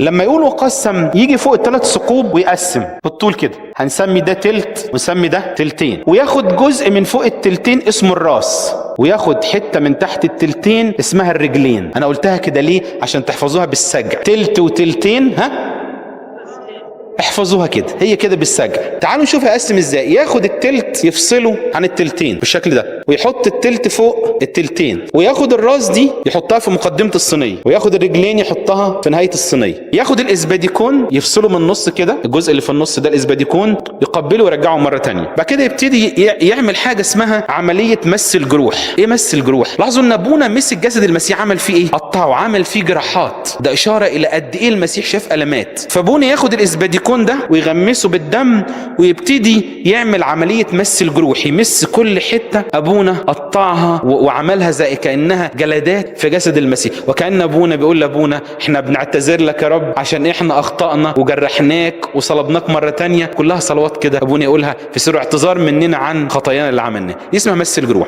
لما يقول وقسم يجي فوق الثلاث ثقوب ويقسم بالطول كده، هنسمي ده تلت ونسمي ده تلتين، وياخد جزء من فوق التلتين اسمه الراس، وياخد حتة من تحت التلتين اسمها الرجلين. انا قلتها كده ليه؟ عشان تحفظوها بالسجع، تلت وتلتين، ها احفظوها كده، هي كده بالسجع. تعالوا نشوف هيقسم ازاي. ياخد التلت يفصله عن التلتين بالشكل ده، ويحط التلت فوق التلتين، وياخد الراس دي يحطها في مقدمة الصينية، وياخد الرجلين يحطها في نهاية الصينية. ياخد الاسباديكون يفصله من النص كده، الجزء اللي في النص ده الاسباديكون يقبله ويرجعه مرة تانية. بعد كده يبتدي يعمل حاجة اسمها عملية مس الجروح. ايه مس الجروح؟ لاحظوا ان ابونا مسك جسد المسيح عمل فيه ايه؟ قطعه، عمل فيه جراحات. ده اشارة الى قد ايه المسيح شاف ألمات. فابونا ياخد الاسباديكون ده ويغمسه بالدم ويبتدي يعمل عملية مس الجروح، يمس كل حتة ابونا قطعها وعملها زي كأنها جلدات في جسد المسيح، وكأن ابونا بيقول لابونا احنا بنعتذر لك يا رب عشان احنا اخطأنا وجرحناك وصلبناك مرة تانية. كلها صلوات كده ابونا يقولها في سر اعتذار مننا عن خطايانا اللي عملناها، دي اسمها مس الجروح.